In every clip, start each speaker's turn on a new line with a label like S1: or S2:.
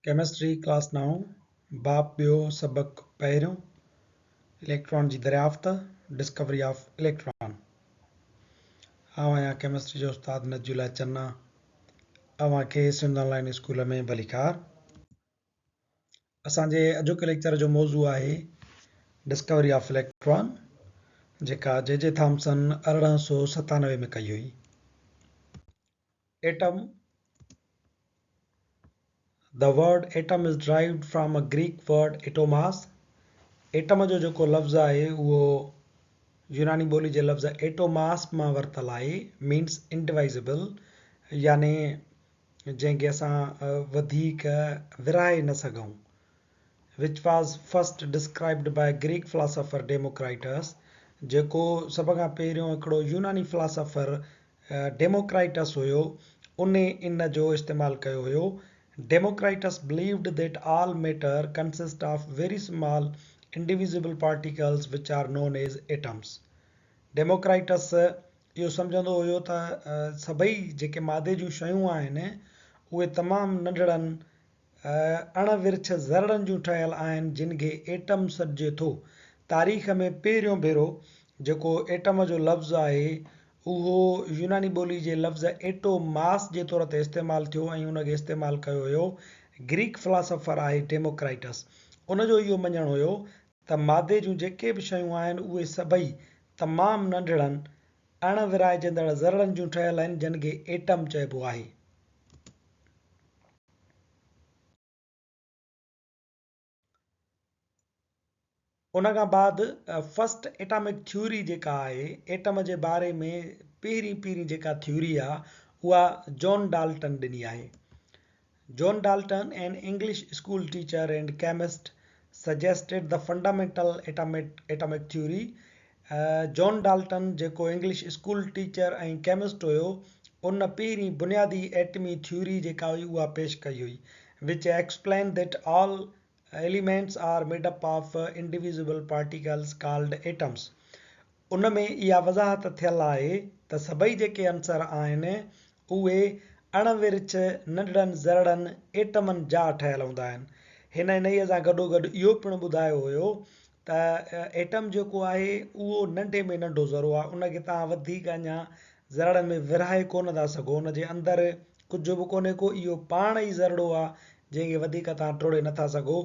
S1: Chemistry class نائون، باب ٻيو، سبق پهريون، اليڪٽران جي دريافت، Discovery of Electron. آئون آهيان ڪيمسٽري جو استاد نجي الله چنا. اوهان کي سنڌ آن لائين اسڪول ۾ ڀليڪار. اسان جي اڄوڪي ليڪچر جو موضوع آهي ڊسڪوري آف اليڪٽران، جيڪا جي جي ٿامسن 1897 ۾ ڪئي هئي. Atom, The word atom is derived from a Greek word atomos. Atom جو جيڪو لفظ آهي اهو يوناني ٻولي جي لفظ ايٽوماس مان ورتل آهي، means indivisible، يعني جنهن کي اسان وڌيڪ ورهائي نه سگهون، which was first described by Greek philosopher Democritus، جيڪو سڀ کان پهريون هڪڙو يوناني فلاسافر ڊيموڪرائٽس هيو، انهي ان جو استعمال ڪيو هيو. Democritus believed that all matter consist of very small indivisible particles which are known as atoms. Democritus اهو سمجهندو هيو ته سڀئي جيڪي مادي جون شيون آهن اهي تمام ننڍڙن اڻ ورڇ ذرڙن جون ٺهيل آهن جن کي ايٽم سڏجي ٿو. تاريخ ۾ پهريون ڀيرو جيڪو ايٽم جو لفظ آهي اهو يوناني ٻولي جي لفظ ايٽو ماس جي طور تي استعمال ٿيو ۽ ان کي استعمال ڪيو ويو گريڪ فلاسافر آهي ڊيموڪرائٽس ان جو اهو مڃڻ هيو ته مادي جون جيڪي به شيون آهن اهي سڀئي تمام ننڍڙن اڻ ورهائجندڙ ذرڙن جون ٺهيل آهن جن کي ايٽم چئبو آهي. ان کان بعد فرسٽ ايٽامڪ ٿيوري جيڪا آهي ايٽم جي باري ۾ پهرين پهرين جيڪا ٿيوري آهي اها جان ڊالٽن ڏني آهي. John Dalton an English school teacher and chemist suggested the fundamental atomic theory. John Dalton جيڪو انگلش اسڪول ٽيچر ۽ ڪيمسٽ هيو ان پهرين بنيادي ايٽمي ٿيوري جيڪا هئي اها پيش ڪئي هئي which explain that all elements are made up of indivisible particles called atoms ان ۾ اها وضاحت ٿيل آهي ته سڀئي جيڪي عنصر آهن اهي اڻ ورڇ ننڍڙن ذرڙن ايٽمن جا ٺهيل هوندا آهن. هن انهيء سان گڏوگڏ اهو پڻ ٻڌايو هيو ته ايٽم جيڪو آهي اهو ننڍي ۾ ننڍو ذرو آهي ان کي توهان وڌيڪ اڃا ذرڙن ۾ ورهائي ڪونه ٿا سگهو ان جي اندر ڪجهه به ڪونهي ڪو اهو پاڻ ئي ذرڙو آهي جنهن کي وڌيڪ توهان ٽوڙي نٿا سگهو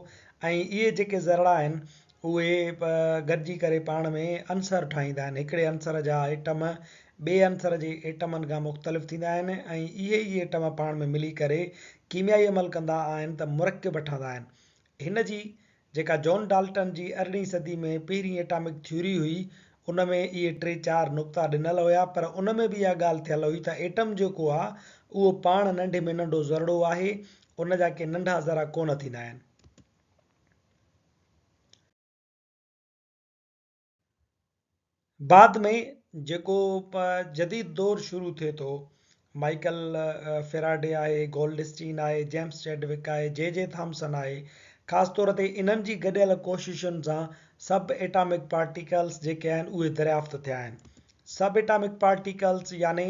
S1: ۽ اهي جيڪي ذرڙا آهن اهي گڏجي ڪري پاڻ ۾ عنصر ٺاهيندا آهن هڪڙي عنصر جا ايٽم ٻئي عنصر جي ايٽمن کان مختلف ٿيندا آهن ۽ اهي ئي ايٽم پاڻ ۾ ملي ڪري ڪيميائي عمل ڪندا آهن ته مرڪب ٺهندا آهن هن جي جيڪا جان ڊالٽن جي ارڙهين صدي ۾ پهرين ايٽامڪ ٿيوري هئي، ان ۾ اهي ٽي چار نقطا ڏنل هيا، پر ان ۾ به اها ڳالهه ٿيل هئي ته ايٽم جيڪو آ، اهو پاڻ ننڍي ۾ ننڍو ذرڙو آهي، ان جا ڪي ننڍا ذرا ڪونه ٿيندا آهن. بعد ۾ جيڪو جديد دور شروع ٿئي ٿو، مائيڪل فيراڊي آهي، گولڊ اسٽين آهي، جيمس چيڊوڪ آهي، جي جي ٿامسن آهي، خاص طور تي انهن جي گڏيل ڪوششن سان سب ايٽامڪ پارٽيڪلز جيڪي آهن اهي دريافت ٿيا آهن. سب ايٽامڪ پارٽيڪلز يعني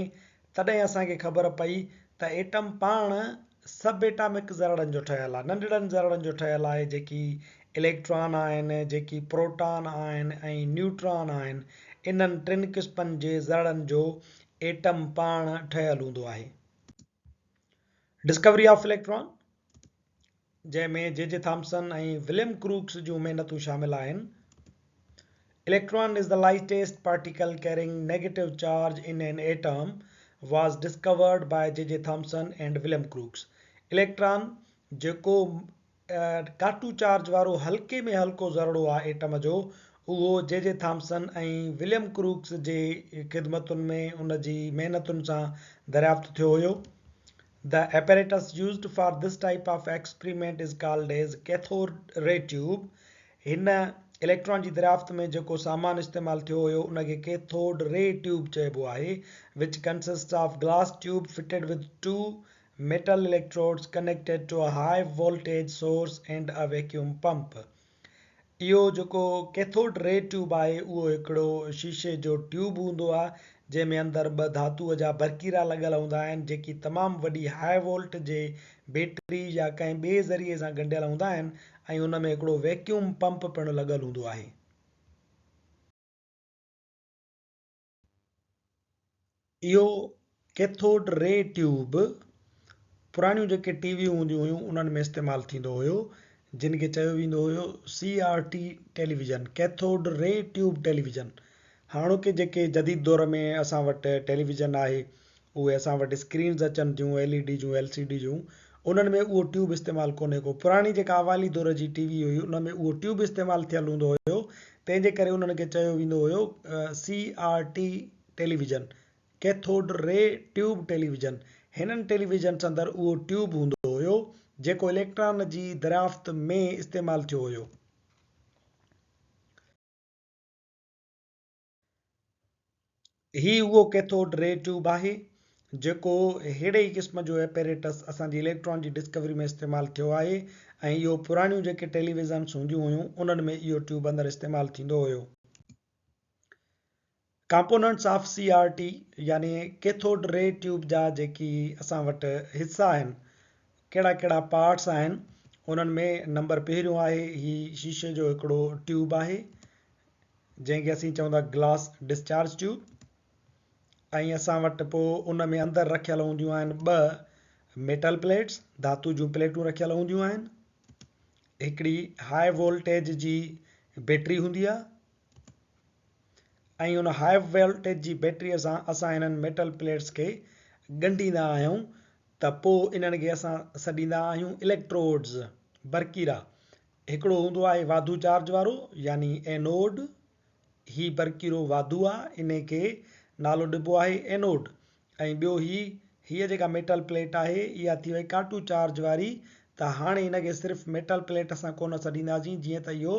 S1: تڏهن اسان کي خبر پئي ته ايٽم پاڻ سب ايٽامڪ ذرڙن جو ٺهيل آهي، ننڍڙن ذرڙن جو ٺهيل آهي جيڪي اليڪٽران آهن، جيڪي پروٽان آهن ۽ نيوٽران آهن، انهن ٽن قسمن جي ذرڙن جو ايٽم پاڻ ٺهيل هوندو آهي. ڊسڪوري آف اليڪٽران جنهن ۾ جي جي ٿامسن ۽ وليم ڪروڪس جون محنتون شامل آهن. Electron is the lightest particle carrying negative charge in an atom was discovered by J J Thomson and William Crookes. Electron جيڪو ڪاٽو چارج وارو هلڪي ۾ هلڪو ذرڙو آهي ايٽم جو اهو جي جي ٿامسن ۽ وليم ڪروڪس جي خدمتن ۾ ان جي محنتن سان دريافت ٿيو هيو. The apparatus used for this type of experiment is called as cathode ray tube. هن اليڪٽران جي دريافت ۾ جيڪو سامان استعمال ٿيو هيو ان کي ڪيٿوڊ ري ٽيوب چئبو آهي which consists of glass tube fitted with two metal electrodes connected to a high voltage source and a vacuum pump. اهو جيڪو ڪيٿوڊ ري ٽيوب آهي اهو هڪڙو شيشي جو ٽيوب هوندو آهي جنهن ۾ اندر ٻه ڌاتوء جا برقيرا لڳل هوندا آهن جيڪي تمام وڏي هاء وولٽ جي بيٽري يا ڪنهن ٻئي ذريعي سان ڳنڍيل هوندا آهن ۽ ان ۾ هڪڙو ويڪيوم پمپ پڻ لڳل هوندو آهي. اهو ڪيٿوڊ ري ٽيوب پراڻيون جيڪي ٽي ويون هونديون هيون انهن ۾ استعمال ٿيندو هيو جن کي چيو ويندو هيو C R T television, cathode ray tube television. هاڻوڪي جيڪي جديد دور ۾ اسان وٽ ٽيليويزن آهي اهي اسان وٽ اسڪرينز اچن ٿيون ايل اي ڊي جون ايل سي ڊي جون انهن ۾ اهو ٽيوب استعمال ڪونهي ڪو پراڻي جيڪا اوائلي دور جي ٽي وي هئي ان ۾ اهو ٽيوب استعمال ٿيل هوندو هيو تنهن جي ڪري انهن کي چيو ويندو هيو C R T television, cathode ray tube television, هنن ٽيليويزنس اندر اهو ٽيوب هوندو هيو جيڪو اليڪٽران جي دريافت ۾ استعمال ٿيو هيو. هي اهو ڪيٿوڊ ري ٽيوب آهي جيڪو ههڙي ئي قسم جو ايپيريٽس اسان جي اليڪٽران جي ڊسڪوري ۾ استعمال ٿيو آهي ۽ اهو پراڻيون جيڪي ٽيليويزنس هونديون هيون انهن ۾ اهو ٽيوب اندر استعمال ٿيندو هيو. Components of C R T يعني ڪيٿوڊ ري ٽيوب جا جيڪي اسان وٽ حصا آهن ڪهڙا ڪهڙا پارٽس آهن انهن ۾ نمبر پهريون آهي هي شيشي جو هڪڙو ٽيوب آهي جنهن کي اسين چون ٿا گلاس ڊسچارج ٽيوب ۽ اسان وٽ پوء ان ۾ اندر رکيل هونديون آهن ٻه ميٽل پليٽس ڌاتو جون پليٽون رکيل هونديون آهن هڪڙي هاء وولٽيج جي بيٽري هوندي آهي ۽ ان هاء وولٽيج جي بيٽريء سان اسان انهن ميٽل پليٽس کي ڳنڍيندا آهيون ته پوء انهن کي اسان سڏيندا آهيون اليڪٽروڊز، برقيرا. هڪڙو هوندو آهي واڌو چارج وارو يعني اينوڊ، هي برقيرو واڌو آهي انهي کي نالو ڏبو آهي اينوڊ ۽ ٻيو هي هيء جيڪا ميٽل پليٽ آهي اها ٿي وئي ڪاٽو چارج واري ته هاڻي هن کي صرف ميٽل پليٽ اسان ڪونه سڏينداسين جيئن ته اهو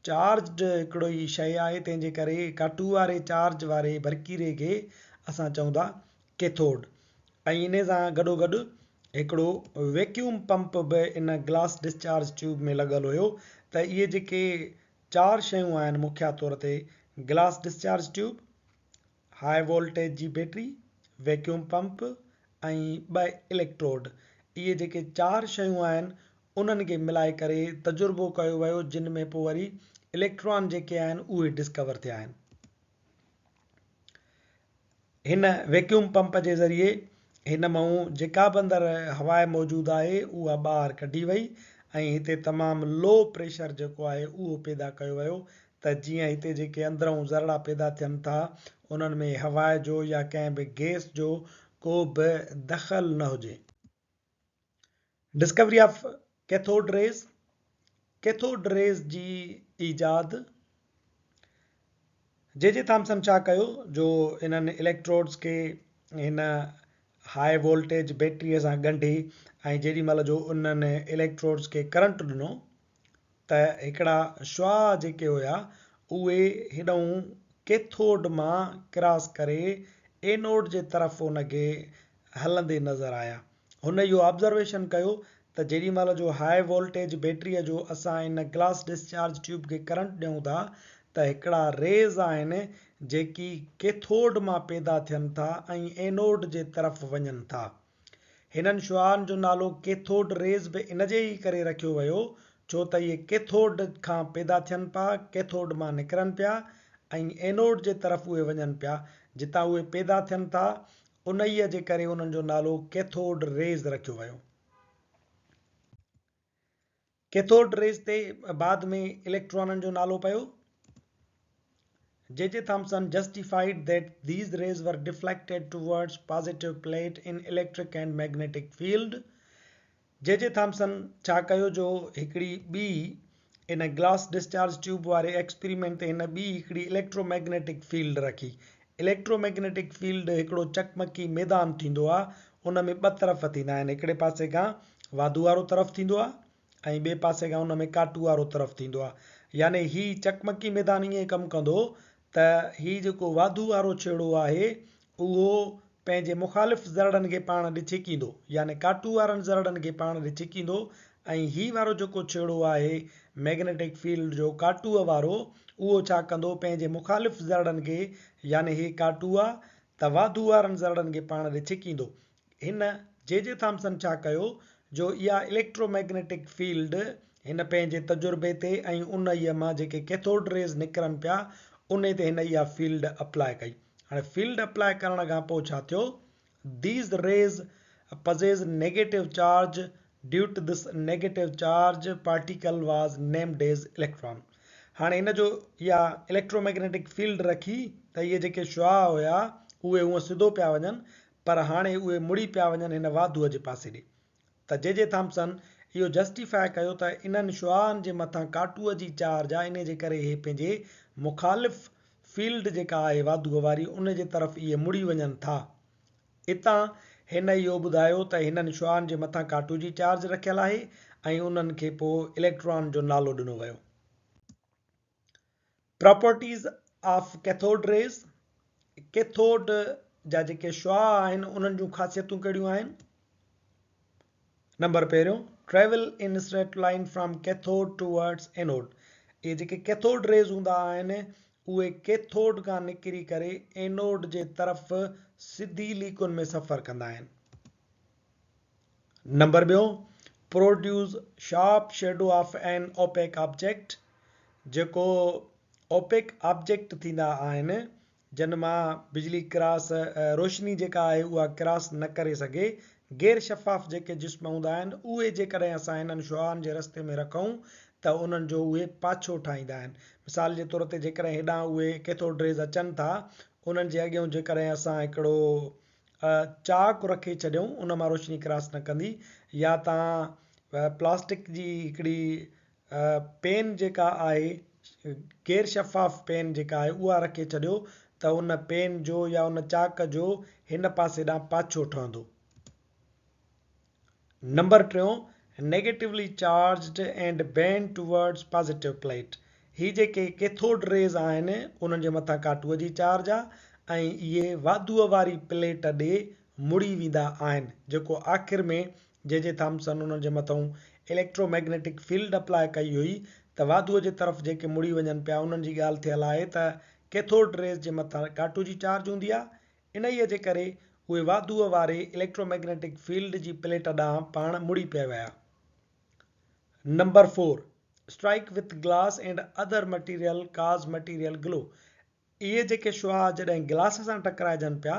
S1: چارجڊ هڪڙو ئي شيء آهي تنهن جي ڪري ڪاٽو واري چارج واري برقيري کي اسان چئون ٿا ڪيٿوڊ ۽ انهي سان گڏوگڏ هڪڙو ويڪيوم پمپ به ان گلاس ڊسچارج ٽيوب ۾ لڳل هيو ته اهي جيڪي چار شيون آهن مکيا طور تي glass discharge tube, high voltage جي بيٽري، ويڪيوم پمپ ۽ ٻه اليڪٽروڊ اهي جيڪي چار شيون آهن انهن کي ملائي ڪري تجربو ڪيو ويو جن ۾ پوء وري اليڪٽران جيڪي آهن اهي ڊسڪور ٿيا آهن. هن ويڪيوم پمپ جي ذريعي هن مئون جيڪا به اندر هواء موجود آهي اها ٻاهر ڪڍي وئي ۽ هتي تمام لو پريشر جيڪو آهي اهو پيدا ڪيو ويو ته جيئن هتي جيڪي اندرئون ذرڙا پيدا ٿين ٿا انهن ۾ هواء جو يا ڪنهن به گئس جو ڪو به دخل نه هجي. Discovery of cathode rays, cathode rays جي ايجاد، جي جي ٿامسن ڇا ڪيو جو انهن اليڪٽروڊز کي هن هاء وولٽيج بيٽريء سان ڳنڍي ۽ جيڏي مهل جو انهن اليڪٽروڊز کي ڪرنٽ ڏنو ته هڪڙا شعاع جيڪي هيا اهي هيڏانهن ڪيٿوڊ مان ڪراس ڪري اينوڊ جي طرف ان کي هلندي نظر آيا. هن اهو آبزرويشن ڪيو ته جيڏي مهل جو هاء وولٽيج بيٽريء جو اسان ان گلاس ڊسچارج ٽيوب کي ڪرنٽ ڏيون ٿا ته هڪڙا ريز آهن جيڪي ڪيٿوڊ مان پيدا ٿين ٿا ۽ اينوڊ جي طرف وڃن ٿا. هنن شعاعن جو نالو ڪيٿوڊ ريز به ان جي ئي ڪري رکيو ويو ڇو ته اهي ڪيٿوڊ کان پيدا ٿين پيا، ڪيٿوڊ مان نڪرن پيا ۽ اينوڊ جي طرف اهي وڃن پيا، جتان اهي پيدا ٿين ٿا، انهيء جي ڪري انهن جو نالو ڪيٿوڊ ريز رکيو ويو. ڪيٿوڊ ريز تي بعد ۾ اليڪٽرانن جو نالو پيو. J J Thomson justified that these rays were deflected towards positive plate in electric and magnetic field. J J Thomson ڇا ڪيو جو هڪڙي ٻي ان گلاس ڊسچارج ٽيوب واري ايڪسپريمينٽ تي هن ٻي هڪڙي اليڪٽرو مئگنيٽڪ فيلڊ رکي. اليڪٽرو مئگنيٽڪ فيلڊ هڪڙو چقمقي ميدان ٿيندو آهي ان ۾ ٻه طرف ٿيندا آهن هڪڙي پاسي کان واڌو وارو طرف ٿيندو آهي ۽ ٻئي پاسي کان ان ۾ ڪاٽو وارو طرف ٿيندو آهي يعني هي چقمقي ميدان ائين ڪم ڪندو ته هي جيڪو واڌو وارو ڇيڙو آهي اهو پنهنجي مخالف ذرڙن کي پاڻ ڏي ڇڪيندو يعني ڪاٽو وارن ذرڙن کي پاڻ ڏي ڇڪيندو ۽ هي وارو جيڪو ڇيڙو آهي مئگنيٽڪ فيلڊ جو ڪاٽوء وارو اهو ڇا ڪندو پنهنجي مخالف ذرڙن کي يعني هي ڪاٽو آ ته واڌو وارن ذرڙن کي پاڻ ڏي ڇڪيندو. هن جي جي ٿامسن ڇا ڪيو جو اها اليڪٽرو مئگنيٽڪ فيلڊ هن پنهنجي تجربي تي ۽ انهيء مان جيڪي ڪيٿوڊ ريز نڪرن پيا انهي تي هن اها فيلڊ اپلاء ڪئي. هاڻي فيلڊ اپلاء ڪرڻ کان پوء ڇا ٿيو؟ These rays possess negative charge due to this negative charge particle was named as electron. هاڻي ان جو اها اليڪٽرومئگنيٽڪ فيلڊ رکي ته اهي جيڪي شعاع هيا اهي هونء سڌو پيا وڃن پر هاڻي اهي مڙي پيا وڃن هن واڌوء جي پاسي ڏي ته جي جي ٿامسن اهو جسٽيفاء ڪيو ته انهن شعاعن جي مٿان ڪاٽوء جي چارج آهي انهي جي ڪري اهي پنهنجي مخالف فيلڊ جيڪا آهي واڌوء واري ان جي طرف اهي مڙي وڃن ٿا. اتان هن اهو ٻڌايو ته هنن شعاعن جي مٿان ڪاٽو جي چارج رکيل آهي ۽ انهن کي پوء اليڪٽران جو نالو ڏنو ويو. Properties of cathode rays, cathode جا جيڪي شعاع آهن انهن جون خاصيتون ڪهڙيون آهن؟ نمبر پهريون، Travel in straight line from cathode towards anode، اهي جيڪي ڪيٿوڊ ريز هوندا آهن اهي ڪيٿوڊ کان نڪري ڪري اينوڊ جي طرف سڌي ليڪن ۾ سفر ڪندا آهن. نمبر ٻيون، Produce sharp shadow of an opaque object، جيڪو اوپيڪ آبجيڪٽ ٿيندا آهن جن مان بجلي ڪراس روشني جيڪا آهي اها ڪراس نه ڪري سگهي. غير شفاف جيڪي جسم هوندا آهن اهي جيڪڏهن اسان انهن شعاعن جي رستي ۾ رکون ته انهن جو اهي پاڇو ٺاهيندا آهن. مثال جي طور تي جيڪڏهن هيڏانهن اهي ڪيٿوڊ ريز اچن ٿا انهن جي اڳيون جيڪڏهن اسان هڪڙو چاڪ رکي ڇڏيون ان مان روشني ڪراس نه ڪندي يا تان پلاسٽڪ جي هڪڙي پين جيڪا آهي غير شفاف پين جيڪا آهي اها رکي ڇڏيو ته ان پين جو يا ان چاڪ جو هن پاسي ڏانهن پاڇو ٺهندو. نمبر ٽيون negatively charged and bend towards positive plate هي جيڪي ڪيٿوڊ ريز آهن انهن جي مٿان ڪاٽوء جي چارج آ ۽ اهي واڌوء واري پليٽ ڏي مڙي ويندا آهن جيڪو آخر ۾ جي جي ٿامسن انهن جي مٿئون اليڪٽرو مئگنيٽڪ فيلڊ اپلاء ڪئي هئي ته واڌوء جي طرف جيڪي مڙي وڃن پيا انهن جي ڳالهه ٿيل آهي ته ڪيٿوڊ ريز جي مٿان ڪاٽو جي چارج هوندي آهي انهيء جي ڪري اهي واڌوء واري اليڪٽرو مئگنيٽڪ فيلڊ جي پليٽ ڏانهن پاڻ مڙي پئي ويا. Number four, strike with glass and other material cause material glow اهي جيڪي شعاع جڏهن گلاس سان ٽڪرائجن پيا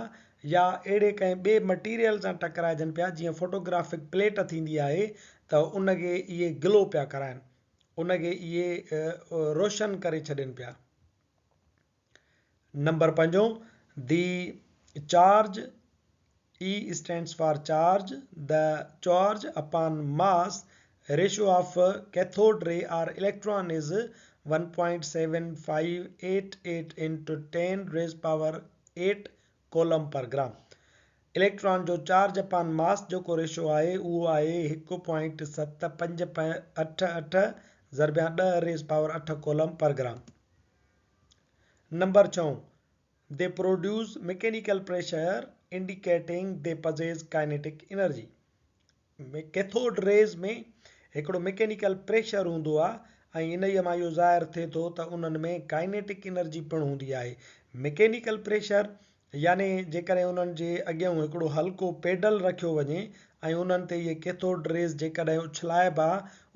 S1: يا اهڙي ڪنهن ٻئي مٽيريل سان ٽڪرائجن پيا جيئن فوٽوگرافڪ پليٽ ٿيندي آهي ته ان کي اهي گلو پيا ڪرائن ان کي اهي روشن ڪري ڇڏين پيا. نمبر پنجون the charge E stands for charge, the charge upon mass ratio of cathode ray or electron is 1.7588 into 10 raised power 8 coulomb per gram. Electron جو چارج اپان ماس جيڪو ريشو آهي اهو آهي هڪ پوائنٽ ست پنج اٺ اٺ ضربيان ڏهه raise power اٺ ڪولم پر گرام. نمبر ڇهون They produce mechanical pressure indicating they possess kinetic energy. Cathode rays ۾ هڪڙو مڪينيڪل پريشر هوندو آهي ۽ انهيء مان اهو ظاهر ٿئي ٿو ته انهن ۾ ڪائنيٽڪ انرجي پڻ هوندي آهي. مڪينيڪل پريشر يعني جيڪڏهن انهن جي اڳيئون هڪڙو هلڪو پيڊل رکيو وڃي ۽ انهن تي اهي ڪيٿوڊ ريز جيڪڏهن اڇلائبا،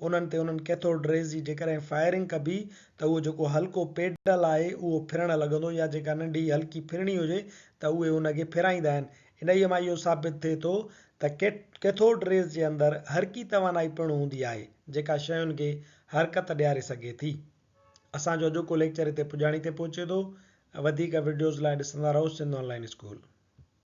S1: انهن تي انهن ڪيٿوڊ ريز جي جيڪڏهن فائرنگ ڪبي ته اهو جيڪو هلڪو پيڊل آهي اهو ڦرڻ لڳندو يا جيڪا ننڍي هلڪي ڦرڻي هجي ته اهي ان کي ڦرائيندا آهن. انهيء مان اهو ثابت ٿئي ٿو ته ڪيٿوڊ ريز جي اندر حرڪي توانائي پڻ هوندي آهي، جيڪا شين کي حرڪت ڏياري سگهي ٿي. اسان جو اڄوڪو ليڪچر هتي پڄاڻي تي پهچي ٿو. وڌيڪ وڊيوز لاء ڏسندا رهو سنڌ آن لائين اسڪول.